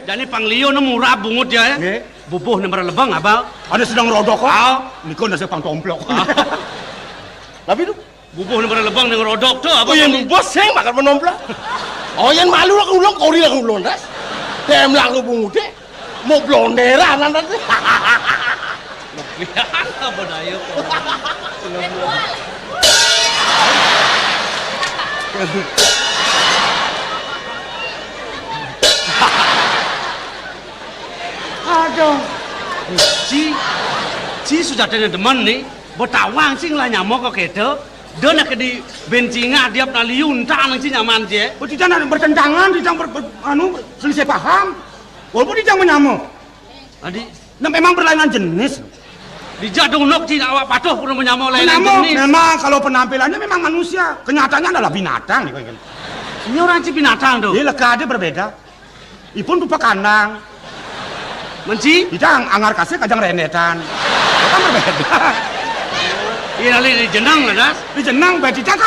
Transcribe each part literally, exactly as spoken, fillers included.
Jani pang liu né murab bungut ya, eh? Nggih. Bubuh né marep lebeng, Abang. Ada sedang rodok kok. Ah. Niku nasi pang tomplok. Ah. Tapi itu bubuh né marep lebeng né rodok to, Abang. Oh, yang bos saya makan menomplok. Oh, yang malu lah ulung, kori lah ulung, das. Dem lah bungut deh. Mau blonderan nanti. Apa daya? Aduh. Ci, ci sujatine demen né, betawang sing lah nyama kok kéto. Da nak di bencinga diap na liu entah nang ci nyaman ci. Oh, tidak nak bertentangan, tidak ber, ber, anu, selisih paham. Walaupun tidak menyama. Adi, nah, memang berlainan jenis. Dijak dong nok ci awak patuh pun menyama lain jenis. Memang kalau penampilannya memang manusia, kenyataannya adalah binatang. Ini orang ci binatang tuh. Iya, leka ada berbeda. Ipun rupa kandang. Menci? Kita ang-, anggar kasih kajang rendetan. Kan berbeda. Iya, lali di jenang, kan? Di jenang, berarti kan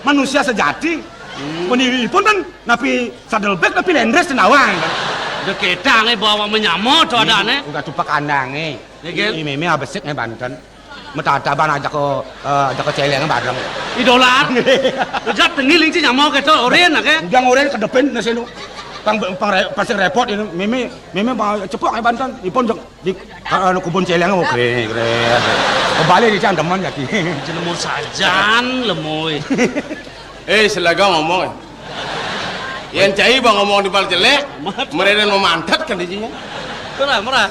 manusia sejati. Hmm. Meni ipun kan napi sadelbék, napi lendres tenawang, kan? Udah ketang, eh, bawa menyama tuh ada, aneh. Udah tupak kandang, eh. Iya, kan? Ini meme abesik, eh, banten. Metataban ajak ke, eh, ajak ke celeng bareng. Idola. Ujat tengil inci nyama kéto, oren, oké? Ujang oren kedepin, nasi nu. Pang, pang re-, pasti repot ini. Meme, meme ba-, cepok, eh, banten. Ipun jek di, ka-, anu, kebun celeng, oké, keren. Kebalik di can demen, jadi. Jelema sajan, lemoi. Eh, selaga ngomong, eh. Yang cai bang ngomong di bal jelek, mereka memantat kan di sini. Murah, murah.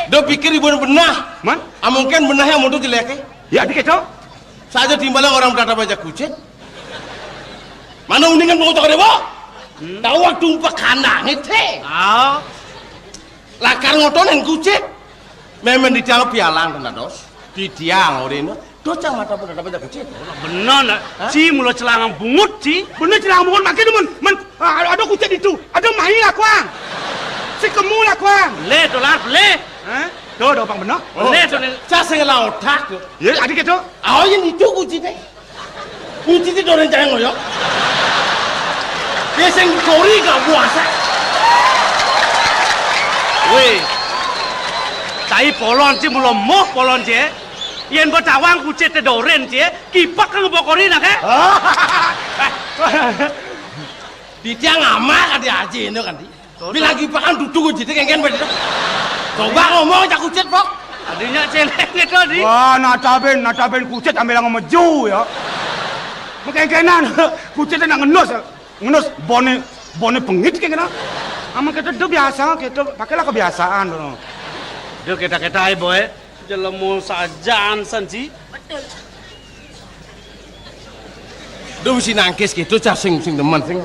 Do pikir ibu benah. Man? Ah, mungkin benah yang mutu jelek, eh. Ya, dikit, Cok. Saja timbalan orang berada baja kucing. Mana uningan mau cakap dewa? Hmm. Tahu waktu umpak kandang, eh, teh. Ah. Lakar ngotonin kucing. Memang di tiang pialang kena dos. Di tiang orang ini. Dos cang mata pun ada baca kucing. Bener, nak. Hah? Ci mula celangang bungut, ci. Bener celangang bungut, makin demen. Men, ah, ada kucing itu. Ada mahi lah, kuang. Si kemu lah, kuang. Leh, dolar, leh. Hah? Tuh, ada pang bener. Oh, leh, tuh, nih. Cak sing lah otak, tuh. Ya, adik itu. Oh, yang itu kucing, teh. Kunci ti doren jaya ngoyok. Dia sing kori gak puasa. Weh. Tai polon ci mula moh polon ci. Yen betawang kucit te doren ci, kipak kang bokori nak, eh? Di tiang amal kan di aji ini kan di. Bilang kipakan duduk aja, kengken bener. Coba ngomong cak kucit, Pok. Adinya celeng itu, Di. Wah, nataben, nataben kucit ambil yang meju ya. Mekengkenan, kucit nak ngenus. Ngenus bone, bone pengit kayak kena. Amun kita udah biasa, kita pakailah kebiasaan dulu. Dia kita-kita, boy. Jelema sajan san ci. Duh, mesti nangkis gitu, cah sing, sing demen, sing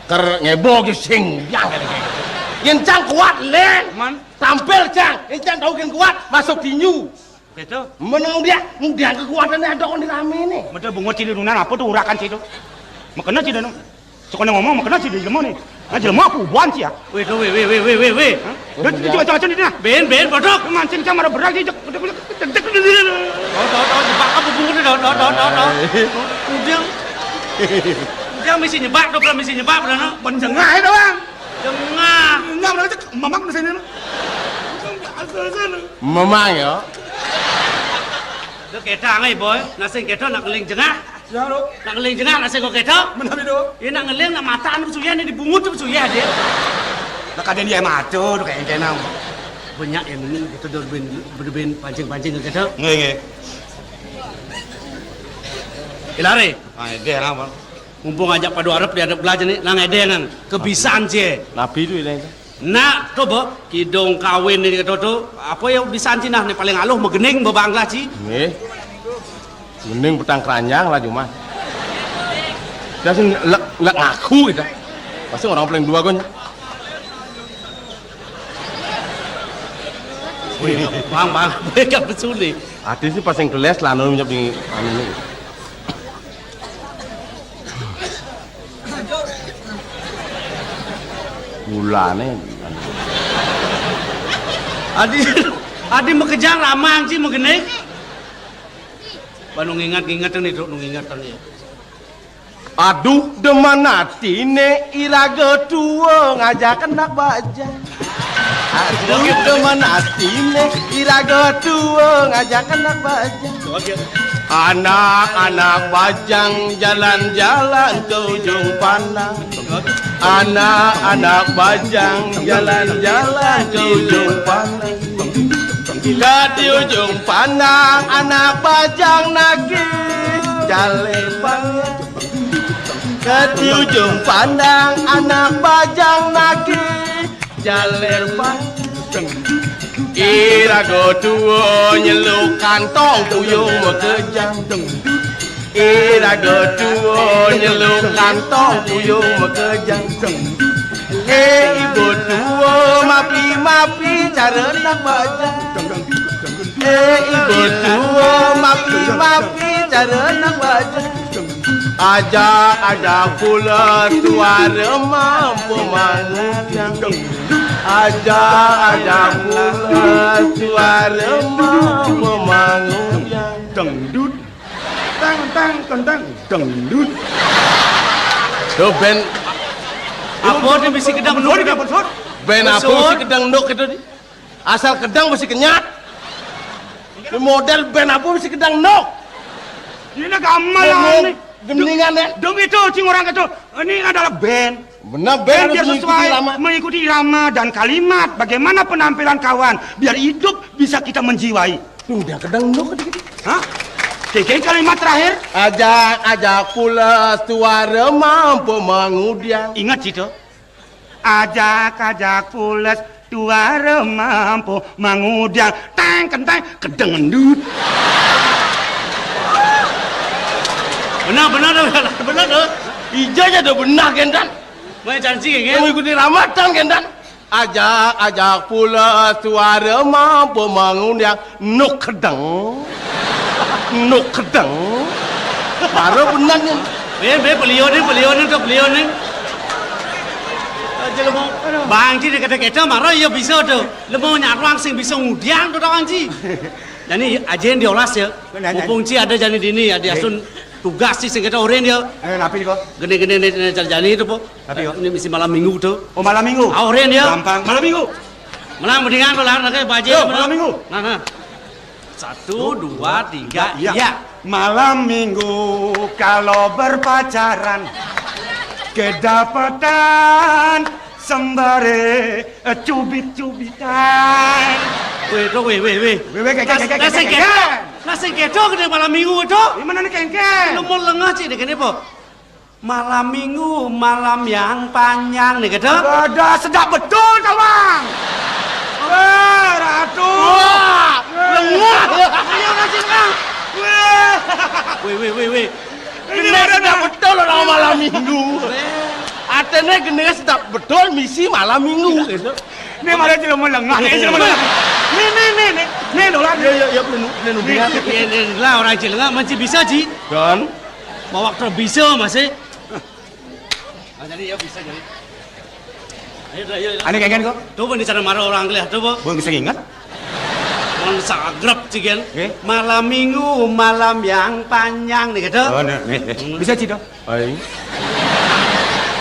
ker ngebo ge sing biang kali kayak gitu. Yen cang kuat, Len. Man. Tampil, cang. Yen cang tahu ken kuat, masuk tinju. Gitu. Menang dia, mudah kekuatannya ada kon di rame nih. Betul, bungut cili dunan apa tuh urakan ci itu? Makanya ci danu. Sekolah ngomong, makanya ci di jelema nih. Nah, jelema apa buan ci ya? Weh, tuh, weh, weh, weh, weh, weh, weh. Hah? Dia, dia, dia, dia, dia. Ben, ben, bodoh. Mancing cang marep berak, dia jek, jek, jek, jek, jek. Tahu, tahu, tahu, jebak apa bungut, tahu, tahu, tahu, tahu, tahu. Ujang. Ujang mesti nyebak, tuh, mesti nyebak, bener, no? Penjengah itu, Bang. Jengah. Enggak, bener, cek, mamang di sini, no. Biasa sana. Memang ya. Duh, kedang, eh, boy. Nasing kedang nak ngeling jengah. Ya, lo. Nak ngeling jengah, nasing kok kedang. Bener itu. Ya, nak ngeling, nak mata anu suyah nih, dibungut tuh suyah aja. Nak ada dia mata tuh kayak kenang. Banyak yang ini, kita udah ben, ben, ben pancing-pancing ke kedang. Nggih, nggih. Ilare. Ah, dia apa? Mumpung ajak padu arep di arep belajar nih, nang edeng nang kebisan cie. Nabi itu ileng. Nak, coba, kidung kawin ini kata tu, apa ya bisan ci nah, ni paling aluh megening bebangga ci. Nggih. Mending petang keranjang lah cuma. Dia sing lek, lek ngaku kita. Pasti orang paling dua kan. Wih, bang, bang, mereka bersuli. Ati sih pas yang keles lah, anu, nyep di, anu, ini. Gulane. Adi, adi makejang ramang ci magene. Ba nu nginget-nginget ni, Duk, nu nginget ni. Aduh, demen atine iraga tua ngajak anak bajang. Aduh, demen atine iraga tua ngajak anak bajang. Anak-anak bajang jalan-jalan ke ujung pandang. Anak-anak bajang jalan-jalan ke ujung pandang. Ke di ujung pandang anak bajang nagih jalepan. Ke di ujung pandang anak bajang nagih jalepan. Iraga tua nyeluk kantong puyung makejang. Iraga tua nyeluk kantong puyung makejang. Eh, ibu tua, mapi-mapi cara nak bajang. Eh, ibu tua, mapi-mapi cara nak bajang. Ajak-ajak pula suara mampu mangudang. Ajak-ajak pula suara mampu mangudang. Dangdut. Tang, tang, tang, tang. Dangdut. Tuh, band apa dia bisi kedang nuk? Band apa bisi kedang nuk itu? Asal kedang bisi kenyat. Ini model band apa bisi kedang nuk? Ini gamelan nih. Gendingan deh. Dong itu, cing orang itu. Ini adalah band. Benar, band. Band harus biar mengikuti sesuai, irama, mengikuti irama dan kalimat. Bagaimana penampilan kawan? Biar hidup bisa kita menjiwai. Tuh, dia kedang nuk dikit. Hah? Kengkeng kalimat terakhir. Ajak-ajak pula suara mampu mangudang. Ingat situ. Ajak-ajak pules tuara mampu mangudang tang kentang kedendut. Benar, benar, benar, benar, benar. Ija aja udah benar, Gendan. Banyak janji, kan? Mengikuti ramatan, Gendan. Ajak-ajak pules tuara mampu mangudang. Nuk kedeng. Nuk kedeng. Baru benar nih. Be, be, beliau nih, beliau nih, tuh, beliau nih. Aja lu mau. Bang Ji dikata-kata marah, ya bisa tuh. Lu mau nyaruang sing bisa ngudiang tuh, Bang Ji. Jadi, aja yang diolas ya. Benar, mumpung Ji ada jadi dini ya, diasun tugas sih sing kita oren ya. Eh, napi kok? Gini-gini nih, nih, jadi itu, Po. Tapi, yo. Ini mesti malam minggu tuh. Oh, malam minggu? Auren ya. Gampang. Malam minggu. Menang mendingan kalau nanti bajai. Yo, malam minggu. Nah, nah. Satu, dua, tiga, iya. Malam minggu kalau berpacaran kedapatan sembare, eh, cubit-cubitan. Weh, tuh, weh, weh, weh. Weh, weh, kek, kek, kek, kek, kek. Nah, sing ketok gede malam minggu itu. Di mana nih kengkeng? Lu mau lengah sih deh, kene, Po. Malam minggu, malam yang panjang nih, gitu. Ada sedap betul, Tawang. Wah, Ratu. Wah, lengah. Ayo, kasih lengah. Wah. Weh, weh, weh, weh. Ini sedap betul orang malam minggu. Atene gini sedap betul misi malam minggu, gitu. Ini malah jelema lengah, ini jelema lengah. Nih, nih, nih, nih. Nih, dolar. Ya, ya, ya, pelenu, pelenu. Nih, nih, nih, lah orang jelema masih bisa, Ji. Dan? Mau waktu bisa masih. Ah, jadi ya bisa jadi. Ayo, ayo, ayo. Ane kengen kok. Coba di sana marah orang kelih, coba. Bang bisa ingat? Bang sagrep cigen. Eh? Malam minggu, malam yang panjang nih gitu. Oh, nih, nih, nih. Hmm. Bisa sih dong. Hai.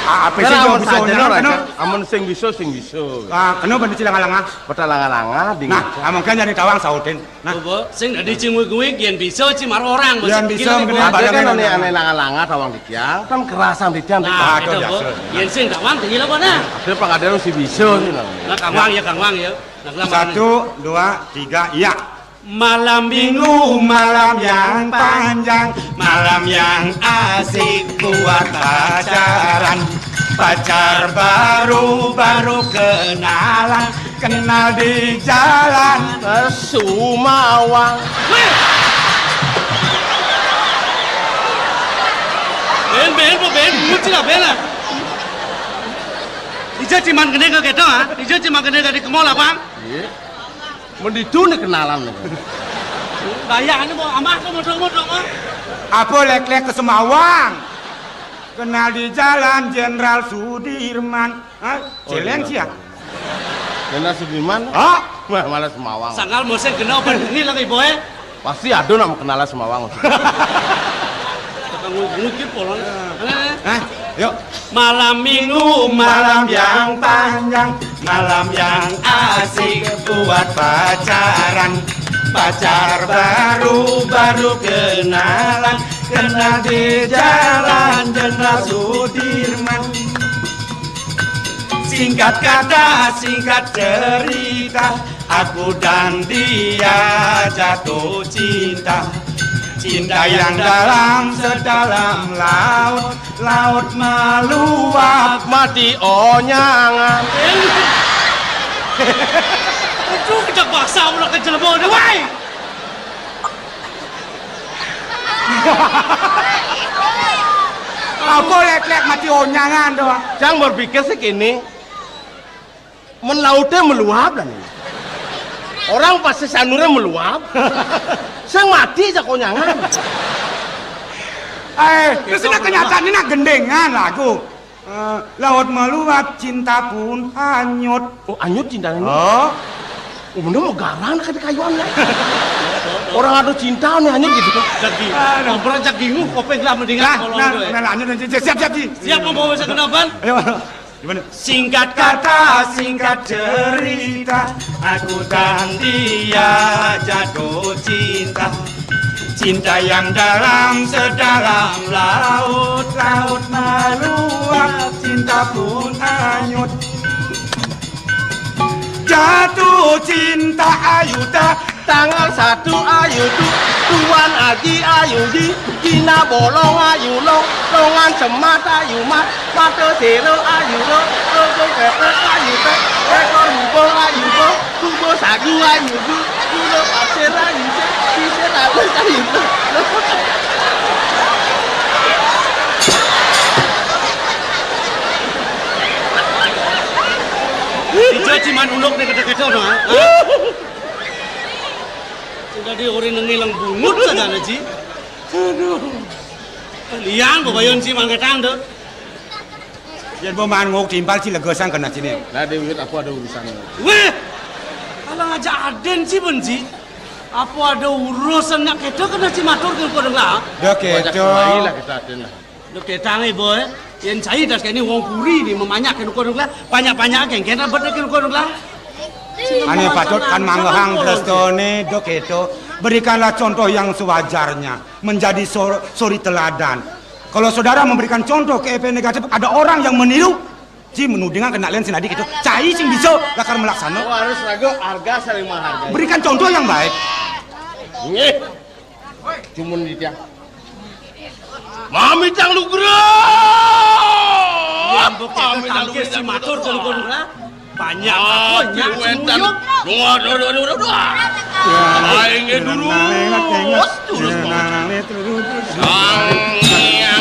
Ah, apa sih amun bisa sadar, amun sing bisa, sing bisa. Ah, kenapa nih cilanga-langa? Peta langa-langa, dingin. Nah, amun kan jadi tawang sautin. Nah. Coba, sing dadi cing wig-wig, yen bisa, ci mar orang, yén bisa, mesti mungkin gini, apa kan namanya? Ane langa-langa tawang dikiang, kan kerasan dikiang. Nah, aduh, itu, Bu. Yén sing tawang, tinggi apa, nah? Ada pang ada si bisa, sih, nah. Nah, Kang Wang, ya, Kang Wang, ya. Nah, Kang Wang. Satu, dua, tiga, iya. Malam minggu, malam yang panjang, malam yang asik buat pacaran. Pacar baru, baru kenalan. Kenal di jalan Sumawang. Ben, ben, apa ben? Nguci lah, ben lah. Ija ciman gede ke keto, ha? Ija ciman gede dari ke mall, apa? Iya. Menditu nih kenalan nih. Bayangane mau amah ke modong-modong, ah. Apa lek-lek ke Semawang? Kenal di jalan Jenderal Sudirman. Hah? Oh, Celeng iya. Sih ya? Jenderal Sudirman? Hah? Wah, malah Semawang. Sangkal musim kena open ini lagi, boy. Pasti ada nama kenalan Semawang. Mungkin polanya. Hah? Yuk. Malam minggu, malam yang panjang, malam yang asik buat pacaran. Pacar baru, baru kenalan, kenal di jalan Jenderal Sudirman. Singkat kata, singkat cerita, aku dan dia jatuh cinta. Cinta yang dalam sedalam laut, laut meluap. Mati onyangan. Aduh, kejak basah udah kejelebon deh, wai. Apa lek-lek mati onyangan tuh? Cang berpikir sih gini, men lautnya meluap dan ini. Orang pasti sanurnya meluap. Sing mati aja konyangan. Eh, terus ini kenyataan ini nak gendengan lagu. Eh, laut meluap, cinta pun hanyut. Oh, hanyut cinta ini? Oh. Oh, bener mau garang nak di kayuan ya. Orang ada cinta nih hanyut gitu. Jadi, Aduh. Ngobrol cak bingung, kopeng lah mendingan Nah, kalau nah, gitu ya. Nah, lanjut, lanjut. Siap, siap, Ji. Siap, mau bawa saya ke Naban? Ayo, gimana? Singkat kata, singkat cerita, aku dan dia jatuh cinta. Cinta yang dalam sedalam laut, laut meluap, cinta pun hanyut. Jatuh cinta ayu dah. Tanggal satu ayu tu, Tuan Haji ayu di, Cina bolong ayu long, longan semat ayu mat, mata sero ayu long, logo kepet ayu pet, ekor hubung ayu bong, hubung sagu ayu bu, gula pasir ayu sih, sisir halus ayu bu. Ijo ciman uluk nih kecil-kecil dong, ah. Sing dadi ori nengileng bungut sajane, Ji. Aduh. Liang kok bayon si mangketang to. Yen peman nguk timpal si legesan kena sini. Lah Dewi apa ada urusan? Weh. Alang aja aden si ben si. Apa ada urusan nak kedo kena si matur ke kodeng lah? Ya Banyak kedo. Kembali lah kita aden lah. Lho ketange, Boy. Yen cai das kene wong puri ni memanyak kene kono lah. Banyak-banyak geng kene bet kene kono lah. Ane patut kan manggehang prestone dok itu. Berikanlah contoh yang sewajarnya. Menjadi sor- suri teladan. Kalau saudara memberikan contoh ke efek negatif, ada orang yang meniru. Ji menudingan kena len senadi gitu. Cai sing bisa lakar melaksana. Oh, harus lagu harga saling menghargai. Berikan contoh yang baik. Nggih. Cumun di tiang. Mami tang lugra. Mami tang lugra. Matur telu kono lah. Banyak apa nyak wenten. Semuyung. Dua, dua, dua, dua, dua. Aing dulu. Terus, terus. Sang Hyang.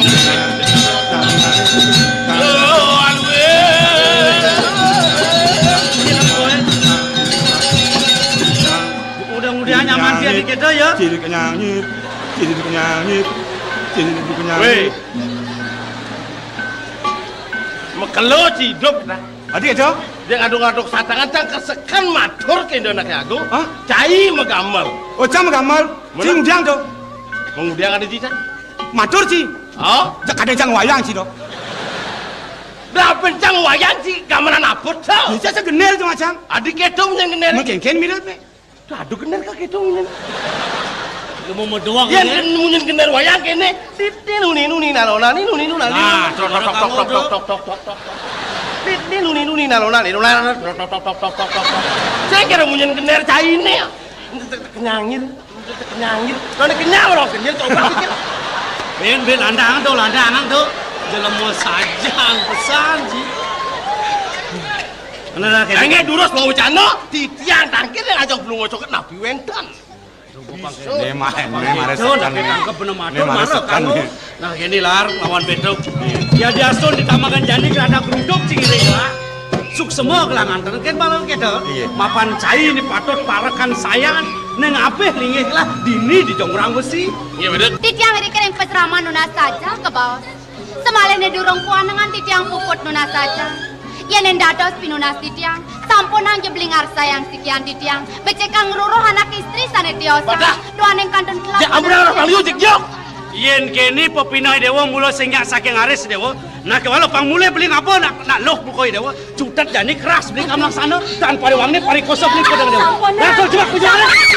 Tuhan weh. Mudah-mudahan nyaman dia di kita ya. Cilik nyangit, cilik nyangit, cilik nyangit. Weh. Mekelo ciduk nah. Adi itu? Dia ngaduk-ngaduk satangan cang kesekan matur ke Indo anak agung. Hah? Cai megamel. Oh, cang megamel. Mana? Cing diang tuh. Mengudiang ada cicak. Matur ci. Oh? Cak ada cang wayang ci tuh. Dah pencang wayang ci gamelan apa tuh? Bisa segener cuma cang. Adik itu punya gener. Mungkin kan mirip nih. Aduh, gener kagak itu, Nyen? Lu mau doang, ya? Yen munyin gener wayang kene, titin nuni nuni nalona, ni nuni nuna, ni Nah, nuni. Tok, tok, tok, tok, tok, tok, tok, tok, tok. Titin nuni nuni nalona, ni nuna, tok, tok, tok, tok, tok, tok, tok. Saya kira munyin gener caine. Kenyangir, kenyangir. Kalau kenyang orang kenyang coba pikir. Ben, ben, landangan tuh, landangan tuh. Jelema sajang pesan sih. Bener lah, Kevin. Enggak durus mau wacana, titiang tangkir yang ajang belum ngocok nabi wenten. Ini mah, ini mah resekan nih. Tangkep bener matur, marah kamu. Nah, gini lar, lawan beduk. Ya diasun ditambahkan jani kerada geruduk cingire lah. Suksema kelangan terken malam kita. Iya. Mapan cai ini patut parekan sayan, neng apih linggih lah dini di jongrang besi. Iya, bener. Titiang iri kering pesrama nunas saja ke bawah. Semalihne durung puan dengan titiang puput nunas saja. Yen dados pinunas titiang, sampunang jebling arsayang sikian titiang, becikang ngruruh anak istri sane tiosan. Wadah. Duaning kantun kelak. Ya ampun, anak liu, cek, yo. Yén kéné pepineh Déwa mula sing nyak saking aris Déwa, nah kéwala pang mulih beli ngaba nak, nak luh buka Déwa, cutet jani keras beli kamlaksana, tan pariwangné parikosa beli pedang Déwa. Sampun, nah. Langsung jebak bujang aris.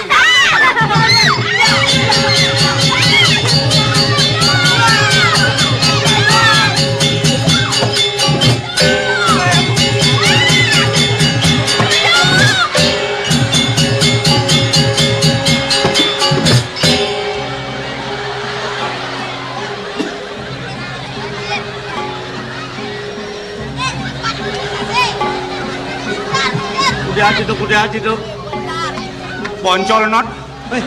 Udah aja tuh, udah aja tuh. Poncol not. Eh,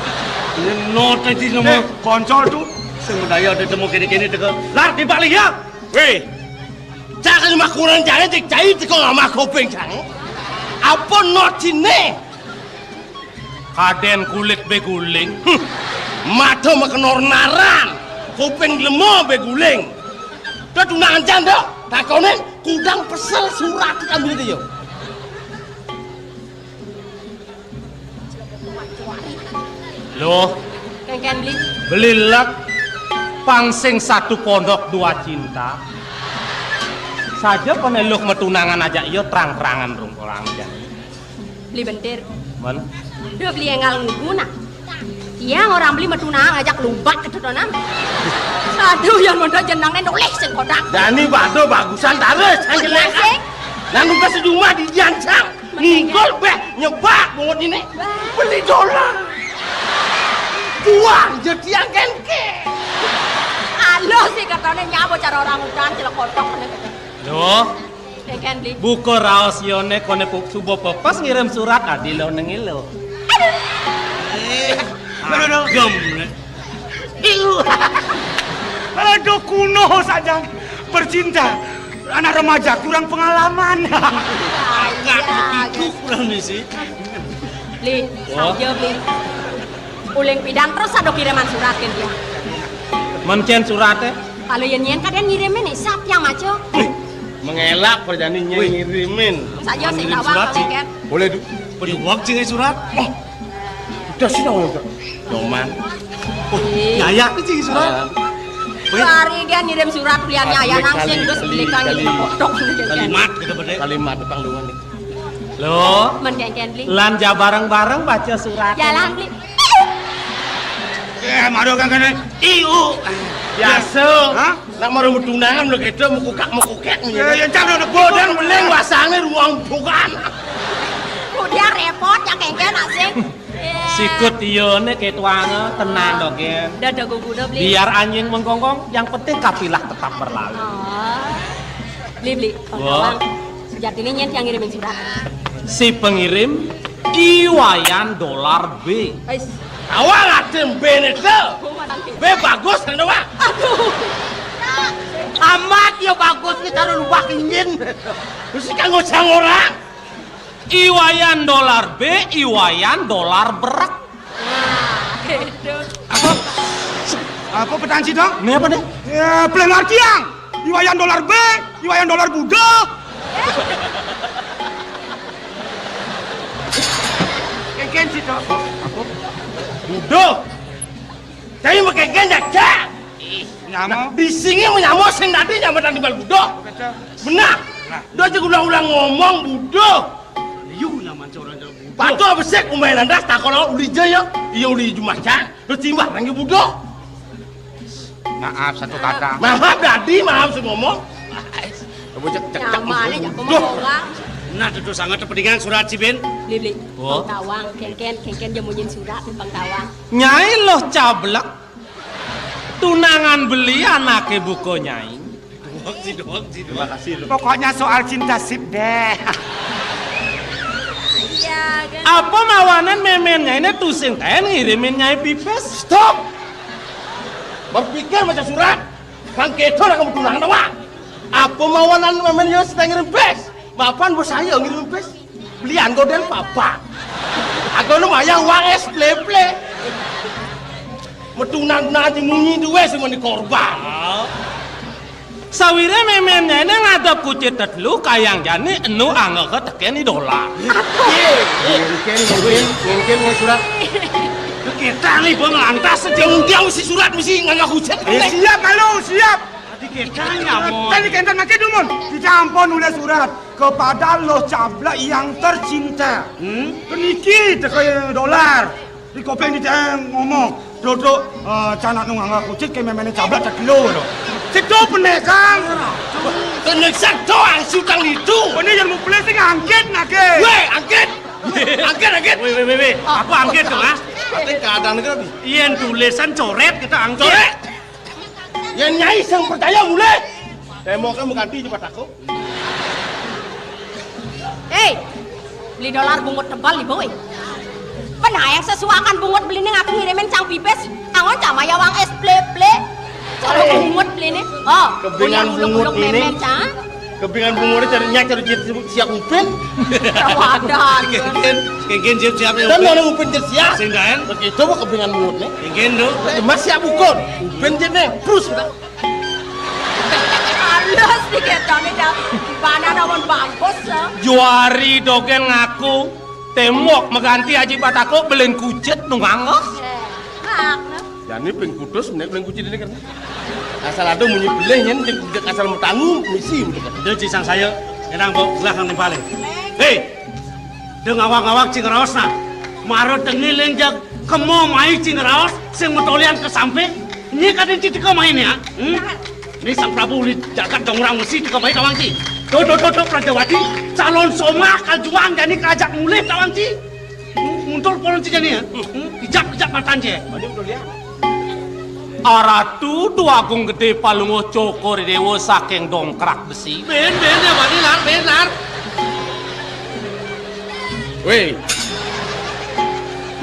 not aja nama. Eh, poncol tuh. Sing daya ada temu kene-kene teka. Lar timbak liya. Wéh. Cak nyembah kurang jane cek cai teko ngamah kuping jang. Apa not sine? Kadén kulit bé guling. Hm. Mata makenor naran, kuping lemo bé guling. Dak tunangan jan dak. Takone kudang pesel surat ambil dia. Loh, kénkén beli. Beli lek pang sing satu pondok dua cinta. Saja koné luh matunangan ajak iya terang-terangan rung orang aja. Beli bentir. Men. Duh, beli enggal ngugu nah. Iya, orang beli matunangan ajak lumbak ketutunan. Aduh, yang mondok jenengné nolih sing kodak. Dani bado bagusan taris, sing jelas. Sing. Nah, nugas sejumah di diancang. Ngingkul béh nyebak bungut ini. Beli dolar. Buang jetiang kénkén. Aluh sih katanya nyabo cara orang udan celek kotok. Loh, kénkén beli. Buka raos yone koné puk suba pepes ngirim surat adi lo nengi lo. Aduh. Aduh, aduh. Gem. Iu. Aduh, kuno saja bercinta. Anak remaja kurang pengalaman. Iya, begitu kurang misi. Beli, saja beli. Uling pidang terus ada kiriman surat kan dia. Mencén suraté? Kalau yang nyen kadén ngirimin nih, siapa yang maco? Mengelak perjani nyen ngirimin. Saja sing tawang surat sih. Boleh du. Peduwak sing surat. Oh. Udah sih dong udah. Doman. Oh, ya ya iki sing surat. Wih. Hari dia ngirim surat liannya ya langsung terus beli kang ini kotok gitu kan. Kalimat gitu bener. Kalimat panggungan nih. Loh, men kénkén beli. Lan ja bareng-bareng baca surat. Jalan beli. Eh, maro kang kene. Iu. Biasa. Hah? Nak maro tunangan lho kedo mukukak-mukukek ngene. Ya, ya, cang, udah, udah. Godang beling wasane ruang bukan. Udah repot ya kénkén nak sing. Sikut iya né ketuange tenang to, Gen. Dadak gugu to, beli. Biar anjing mengkongkong, yang penting kafilah tetap berlalu. Oh. Beli, beli. Wah. Sejatine nyen yang ngirimin surat. Si pengirim I Wayan Dolar B. Ais. Awang atem bene to. B bagus kan, Wak? Aduh. Amat ya bagus nih karo lubak injin. Mesti kanggo sang orang. I Wayan Dolar B, I Wayan Dolar berek. Nah, gitu. Apa? Apa petang sih dong? Ini apa nih? Ya, pelan artiang. I Wayan Dolar B, I Wayan Dolar Budo. Kénkén sih dong. Apa? Budo. Tapi kénkén aja. Nyama. Di sini menyama sing tadi nyama tadi bal Budo. Benar. Nah. Dia aja ulang-ulang ngomong Budo. Liu nyaman seorang jago Budo. Patu besek umai landas takon uli jaya. Iya uli jumacan. Terus timbah lagi Budo. Maaf satu kata. Maaf dadi, maaf sing ngomong. Coba cek cek cek. Nyamane jak ngomong orang. Nah, tentu sangat terpedingan surat si Ben. Beli beli. Oh. Tawang, kénkén, kénkén dia munyin surat pang tawang. Nyai loh cablek. Tunangan beli anake buka nyai. Doang sih, doang sih, doang. Terima kasih lu. Pokoknya soal cinta sip deh. Iya, kan? Apa mawanan memennya ini tusing kain ngirimin nyai pipis? Stop. Berpikir macam surat. Kang keto nak kamu tunangan apa? Apa mawanan memen yo sedang ngirim pis? Mapan bos saya ngirim pis. Belian godel papa. Aku nu mayang uang es pleple. Metunang-tunang di munyi duwe sing meni korban. Sawire memen nyene ngadep kucit tetelu kayang jani enu angga teken idola. Mungkin, mungkin, mungkin mau surat. Kita nih, Bang, lantas aja. Yang penting mesti surat, mesti nganggo hujat. Eh, siap, Malu, siap. Tadi kita nyamon. Tadi kita maké dumun. Kita ampun nulis surat kepada Loh Cablak yang tercinta. Hmm? Keniki teka dolar. Di kopéng di ngomong, "Dodok, eh, canak nu nganggo kucit ke méméné Cablak tak kilo lho." Situ pendekang. Kena satu angsutang itu. Ini yang mau beli sing angkit nake. Weh, angkit. Angkit, angkit. Weh, weh, weh, weh. Apa angkit tuh, Mas? Ati kadang itu. Iya, tulisan coret kita angkit. Coret. Yang nyai sang percaya mulai. Témboké mengganti cepat aku. Hei, beli dolar bungut tebal nih, boy. Penayang sesuakan bungut beli ning aku ngirimin cang pipis. Angon cama ya wang es ple-ple. Cara bungut beli nih. Oh, kebingan bungut ini. Kebingan bungut ini cari nyak cari siap upin. Wadah. Kengken, kengken siap-siap ya. Dan mana upin jadi siap? Sing daen. Begitu kok kebingan bungut nih. Kengken tuh. Mas siap ukur. Upin jadi terus kita. Halus nih ketone, Cak. Gimana namun bagus, ya? Juari dogén ngaku, témbok mengganti aji batako, belén kucit nunggang. Eh, makna. Jani ping kutus, menék belén kucit ini kan. Asal ada munyi belén, nyén, asal metangu, misi, udah kan. Udah, Ci, sang saya, enang bawa gelah nang paling. Hei, deng awak-awak, Ci, ngeraos, nah. Mara tengiling jag kemo mai, Ci, ngeraos, sing metolian ke samping. Ini kadén Ci teka mai ya. Hmm? Ini Sang Prabu uli jagat dong orang mesti teka mai tawang Ci. Tuh, tuh, tuh, tuh, Prajawati, calon somah kajuang jani kerajaan mulih tawang Ci. Hmm, mundur polon Ci jani ya. Hmm, ijap, ijap matan Ci. Aratu Dwagung Gedé Palungguh Cokor Déwa saking Dongkrak Besi. Ben, ben ya, Bani, lar, ben, lar. Wéh.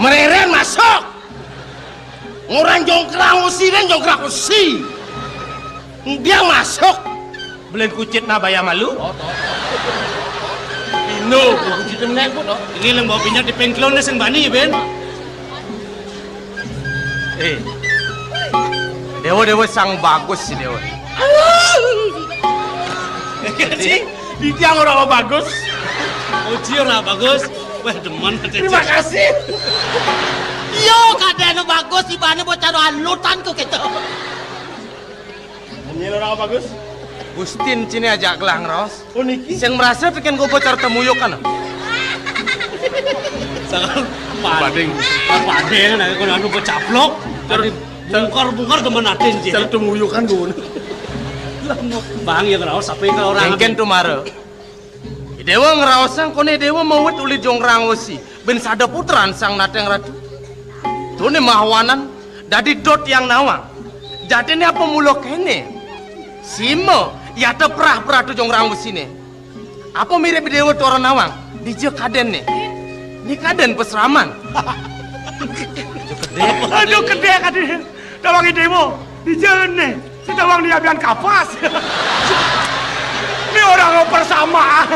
Mereren masuk. Ngorang jongkrang usi, dan jongkrang usi. Dia masuk. Belén kucit na baya malu. Ino, belén kucit menék, Bu, toh. Ini lem bawa pinjat di pengklon sing bani, Ben. Eh. Déwa, déwa sang bagus si déwa. Ci, di tiang ora bagus. Oh, Ci ora bagus. Wah, demen. Terima kasih. Yo, kadén anu bagus, ibané bocah anu alutan kok gitu. Ini ora bagus. Gustin cini ajak gelang ros. Oh, niki? Sing merasa tekan gue bocor temuyuk kan? Sangat pading. Pading, nah, kalau anu kecaplok, jadi bungkar-bungkar demen atin, Ci. Cara temuyuk kan gue. Bang, ya, ngeraos apa ya kalau orang Engken tuh mara. Déwa ngeraosang koné déwa mawet uli jongkrang wesi. Ben sada putran sang nateng ratu. Tuné mahawanan dadi dot yang nawang. Jadiné apa mula kéné? Sima, yata prah-prah tu jongkrang wesiné. Apa mirip déwa tora nawang? Dija kadén né. Ni kadén pesraman. Aduh, kedé kadén. Tawang déwa. Dija né. Sedawang dia bian kapas. Ini orang persamaan.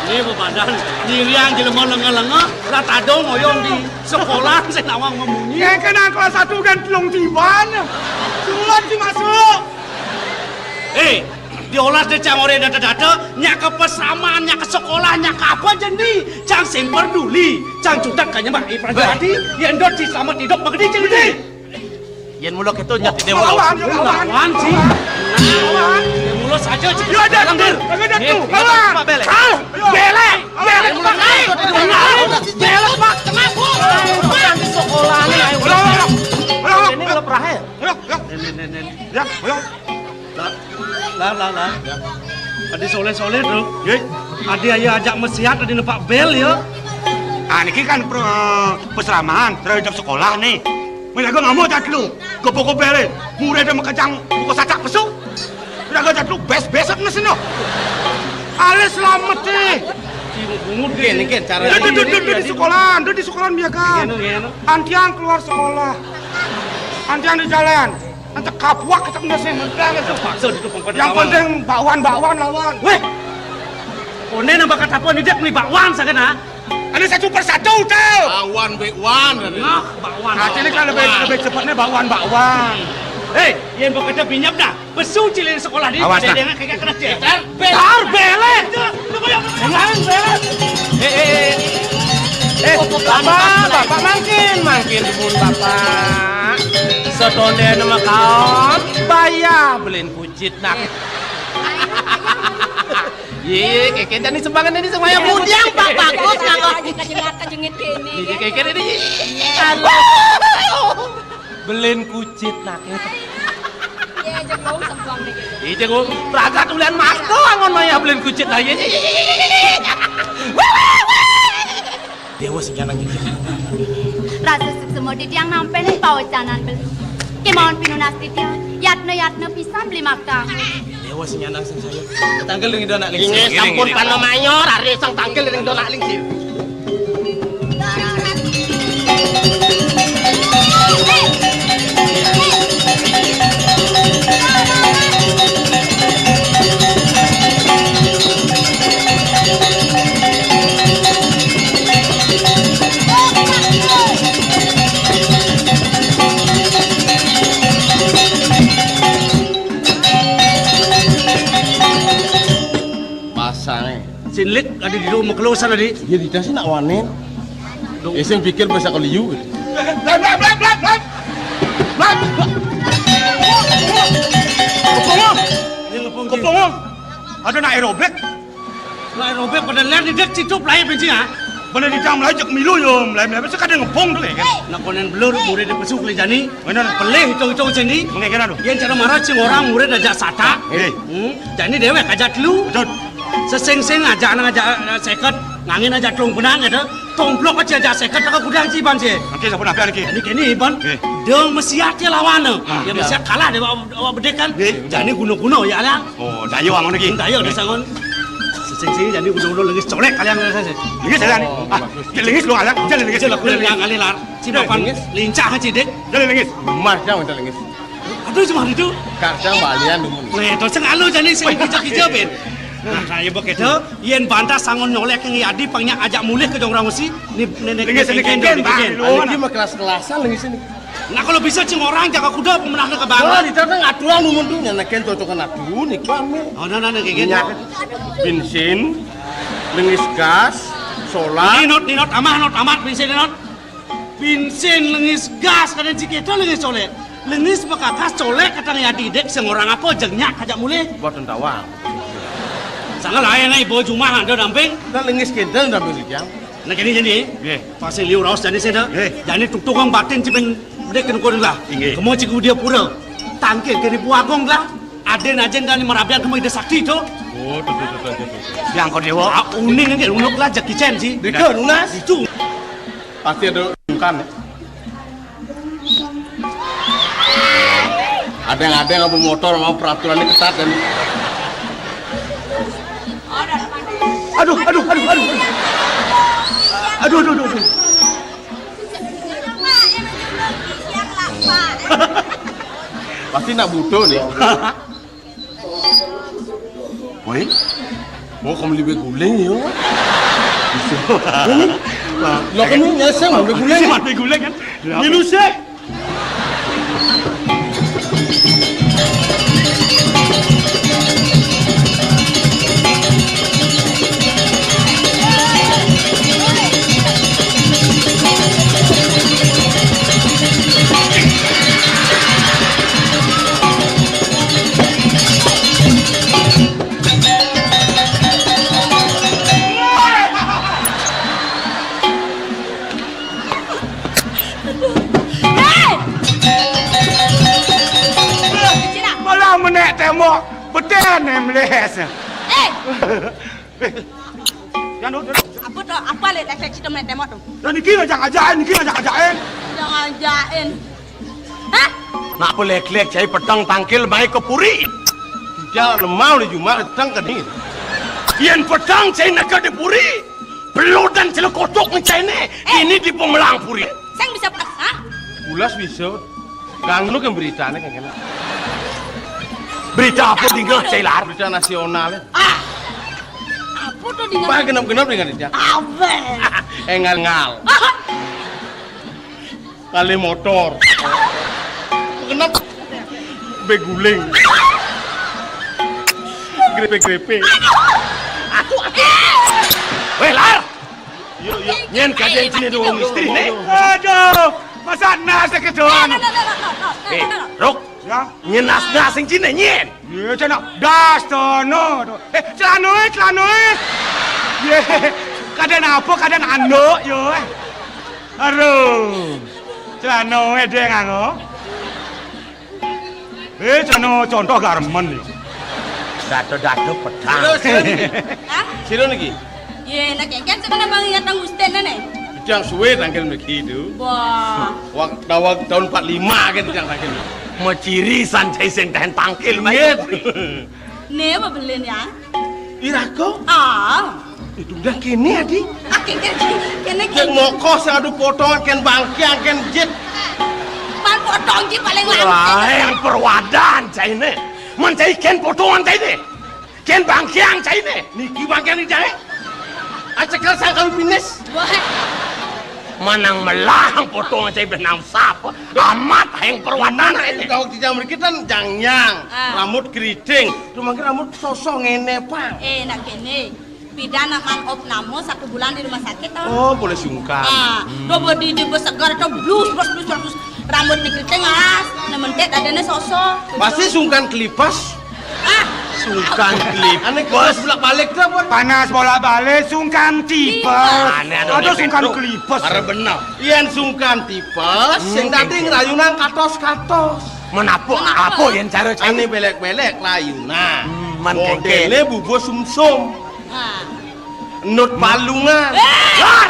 Ini bebadan. Nyiriang jelema lenga-lenga, lah tadong oyong di sekolah, saya nawang memunyi. Yang kena kelas satu kan telung tiban. Sulat sih masuk. Eh, diolas deh cang ore data-data, nyak ke pesraman, nyak ke sekolah, nyak ke apa jendi. Cang sing peduli, cang cudak kanya mbak Ibrahim Bah. Tadi, yang dot si selamat hidup begedi jendi. Yén mula kéto nyat déwa. Lawan, lawan. Lawan, Ci. Lawan. Yén mula saja, Ci. Yo, ada Langgar. Ada tuh. Lawan. Pak Belek. Ah, belek. Belek. Belek, Pak. Belek, Pak. Kenapa? Bukan di sekolah nih, ayo. Ulang, ulang. Ulang, ulang. Ini ngelep rahel. Ulang, ulang. Nen, nen, nen, nen. Ya, ulang. Lah, lah, lah, lah. Adi soleh-soleh, Bro. Nggih. Adi ayo ajak mesiat, adi nepak bel ya. Ah, niki kan pro-, pesraman, terhadap sekolah nih. Mila gue ngamuk cat lu. Gopok-gopok bele. Murid sama kecang buka sacak pesu. Mila gue cat lu bes-besek nesino. Alis selamat nih. Mungkin, mungkin cara. Duduk, duduk, duduk di sekolahan, duduk di sekolahan biasa. Gini, gini. Antiang keluar sekolah. Antiang di jalan. Nanti kapuak kita kena sih mentang itu. Paksa duduk tempat. Yang penting bakwan, bakwan lawan. Weh. Koné nambah kata apa nih, dia beli bakwan sakit, ah? Ada satu persatu tuh. Bakwan, bakwan. Nah, bakwan. Nah, ini kan lebih, lebih cepatnya bakwan, bakwan. Hei, yang bekerja pinjam dah. Besu cilin sekolah di. Awas, pada nah. Dia kagak kena cek. Tar, belek. Jangan, belek. Eh, eh, eh. Eh, Bapak, Bapak mangkin. Mangkin pun Bapak. Setondéna makaon, bayah belin kucit nah. Yé, kékén jani sumbangan ini semuanya mudiang, Pak, bagus, Pak. Aja kejengit-kejengit kéné. Yé, kékén ini. Aduh. Belin kucit nah. Yé, jengong sembuang deh. Yé, jengong. Ragat ulian mas to angon mayah belin kucit nah. Yé, yé, yé, yé, yé. Déwa sing nyanang jejeh. Rasa suksma titiang nampénin pawecanan beli. Kémaon pinunas titiang, yatna-yatna pisan beli makta. Déwa sing nyanang sing sayur. Tangkil dong ida anak lingsir. Inggih, sampun panamayor, ari sang tangkil dong ida anak lingsir. Pasangé. Sinlik adi di rumah kelusan adi. Iya, di tas nak wanen. Dong. Eh, sing pikir bahasa keliu. Blan, blan, blan, blan, blan. Blan. Kepung, ah. Ini ngepung, Ji. Kepung, ah. Ada nak aerobik. Nak aerobik pada ler di dek situ pelai benci, ah. Pada di dalam lajak milu yo, melai melai kada ngepung tu kayak kan. Nak konen belur murid di pesuk li jani. Bener. Pelih itu itu sini. Mengekena tu. Yang cara marah sing orang murid aja sata. Eh. Hmm. Jani déwék aja telu. Betul. Sesing-sing aja anak aja, eh, seket, ngangin aja telung benang gitu. Tomplok aja aja seket, tak gudang ciban sih. Oke, sampun apa lagi? Ini kini iban. Eh. Dong mesiat ya lawan. Ah, ya, iya. Mesiat kalah deh, awak, awak bedek kan. Eh. Jani guna-guna ya, Alang. Oh, dayo angon lagi. Dayo, eh. Disangon. Sesing-sing jani guna-guna lengis colek kalian rasa sih. Lengis, Alang. Oh, ah, bagus. Lengis lu, Alang. Jangan lengis. Aja lah, kuliah yang kali lar. Si eh, bapan lengis. Lincah aja dek. Jangan lengis. Mar, jangan lengis. Aduh, cuma itu. Kadang balian dumun. Nah, itu sing anu jani sing kija-kija, Ben. Nah, nah, ya begitu, yén bantah sangon nyolek yang yadi pangnya ajak mulih ke jong orang mesti. Ni nenek lengis, lengis, lengis, lengis, lengis. Bang. Anu iki mah kelas-kelasan lengis ini. Nah, kalau bisa cing orang jaga kuda pemenangnya ke bawah. Wah, di sana aturan dumun tuh nyenekin cocokan atuh nih, Bang. Oh, nah, nah, nah, kayak gitu. Minyak, bensin, lengis gas, solar. Ninot, ninot, amah, not, amat, bensin, ninot. Bensin lengis gas, kadang cik itu lengis colek. Lengis bekakas colek, kadang ya didek, sing orang apa, jeng nyak kajak mulih. Buat tentawang. Sangat lain, eh, bawa jumah, ada damping. Dan lengis kinten damping rijang. Nah, gini, gini. Nggih. Pasti liu raos jani seda. Nggih. Jani tukang batin cipin bedek kena kono lah. Inggih. Kemo cik dia pura. Tangkil kene buagong lah. Aden ajen dani merabian kemo ide sakti itu. Oh, tuh, tuh, tuh, tuh, tuh. Yang kau dewa. Ah, uning aja, unuk lah, Jackie Chan sih. Deka, lunas. Itu. Pasti ada bukan ya? Ada yang ada yang mau motor, mau peraturannya ketat dan aduh, aduh, aduh, aduh. Aduh, aduh, aduh, aduh. Pasti nak butuh nih. Woi, mau kamu lebih guling ya? Bisa. Ini, lo kan ini nyasar mau guling. Cuma guling kan? Milu sih. Hei! Malah menek tembok, beten yang meleh. Eh! Jangan dulu. Apa tu? Apa lek efek situ menek tembok tu? Dan niki ngajak-ngajakin, niki ngajak-ngajakin. Ngajak-ngajakin. Hah? Nak pelek-lek cai peteng tangkil mai ke puri. Tidak lemau di jumah peteng ke ni. Yen peteng cai nak ke di puri. Belut dan celekotokné cainé, eh, ini di pemelang puri. Sing bisa peteng, ha? Ulas bisa. Kang nu kan beritané kan kena. Berita apa tinggal cai lar? Berita nasional. Ah. Apa tuh tinggal? Bah genep-genep dengan dia. Apa? Engal-engal. Kali motor. Genep. Beguling. Grepe-grepe. Aduh, aduh. Weh, lar. Nyén kadén ciné dua wong istri né. Aduh, masa nas kedoan. Eh, Ruk. Ya. Nyén nas-nas sing ciné nyén? Ya, céna das dono. Eh, celanoé, celanoé. Yé, kadén apa, kadén anduk, yo. Aduh. Celanoé dé nganggo. Eh, céna contoh garmen yo. Dado-dado pedang. Sira, sira niki? Hah? Sira niki? Yé, nak kéngkén sing kena bang ya tang Gusten né. Jang suwé tangkil mriki itu. Wah. Wak, tawag tahun empat lima kan jang tangkil. Maciri san cai sing tahan tangkil, Mas. Inggih. Né apa belin ya? Iraga? Ah. Itu udah kene, Adi. Ah, kéngkén, kéné, kéné. Cek moko sing adu potongan kén bangkiang kén jit. Pan potong ji paling lancar. Wah, yang perwadan cainé. Men cai kén potongan cainé. Kén bangkiang cainé. Niki bangkiang ni jaé. Acekel sang kalu pinis. Wah. Manang melah potongan cai benang sapa. Amat yang perwadan cainé. Tau di jam mriki kan jangnyang, ah, rambut keriting. Cuma rambut sosok ngene, Pak. Eh, nak kéné. Pidan nak man op namo satu bulan di rumah sakit, toh? Oh, boleh sungkan. Ah, hmm. Coba di, di segar, toh, blus, blus, blus, blus. Rambut ni keriting, ah. Nah, mentet adanya sosok. Pasti sungkan kelipes. Ah. Sungkan kelipes. Aneh kelipes bolak-balik tuh, apa? Panas bolak-balik, sungkan tipes. Aduh, sungkan kelipes. Para bener. Yén sungkan tipes, hmm, sing dadi ngrayunan katos-katos. Menapa? Menapa? Apa yén cara cai? Ané belek-belek layunan. Hmm, man kéngkén. Modélé bubuh sumsum. Ah. Nut palungan. Eh! Lar!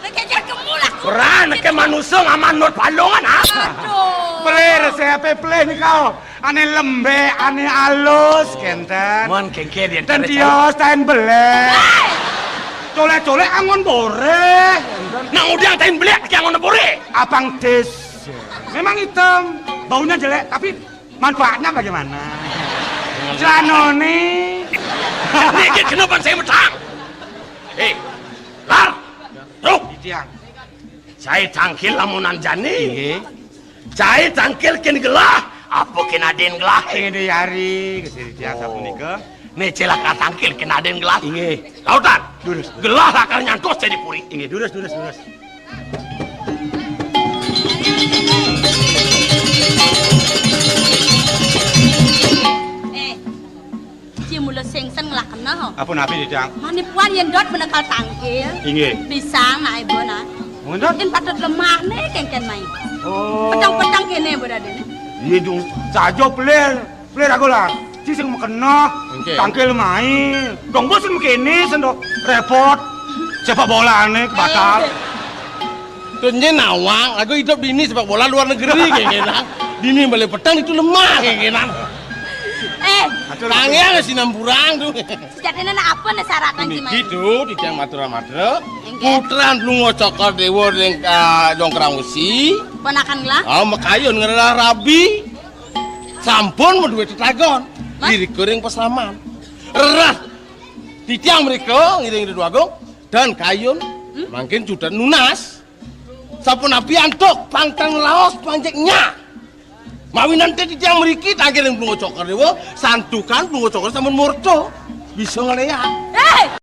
Nek kéngkén kemu lah. Ora, nek manusa ngaman nut palungan, ah. Aduh. Pelih, resepé pelih nika. Ané lembek, ané alus, kénten. Man kéngkén yén cara cai. Ten tios, ten belek. Eh! Colek-colek angon boreh. Nang udiang ten belek, ki angon boreh. Abang Des. Memang hitam, baunya jelek, tapi manfaatnya bagaimana? Celanoné. Niki kenapa saya metang? Eh, Lar, Ruk. Titiang. Cai tangkil lamunan jani. Nggih. Cai tangkil kén gelah, apa kén adin gelah? Ngene yari, Gusti Titiang sapunika. Né celaka tangkil kén adin gelah. Inggih. Lautan. Durus. Gelah lakar nyantos jadi puri. Inggih, durus, durus, durus. Eh, ci mula sengsen ngelah kena, ho. Apa napi, Didang? Manipuan yén dot menekal tangkil. Inggih. Pisang nak ibu nak. Mun dot? Yén patut lemah né kéngkén mai. Oh. Petang-petang kéné berada né. Iya dong. Saja pelir. Plé raga lah, ci sing makena, oke, tangkil main. Dong bos sing kéné sendo repot. Sepak bolané batal. Tuh nyé nawang, aku hidup di ini sepak bola luar negeri kayak gini. Di ini balik petang itu lemah kayak gini. Eh, atur tangi ada sinampurang tuh. Sejatiné nak apa né syaratné, Ci Mai? Gitu, di tiang matur matra. Inggih. Putran Blungo Cokor Dewa ring, ah, Jongkrang Usi. Ponakan gelah? Ah, makayun ngerah rabi. Sampun madué tetagon. Mas? Irika ring paslaman. Reras titiang mrika ngiring Ratu Agung dan kayun, hmm? Mangkin judan nunas. Sapunapi antuk pangtan laos panjeknya. Mawinan té titiang mriki tangkil ring Blungo Cokor Dewa, santukan Blungo Cokor sampun murta. Bisa ngléak. Eh!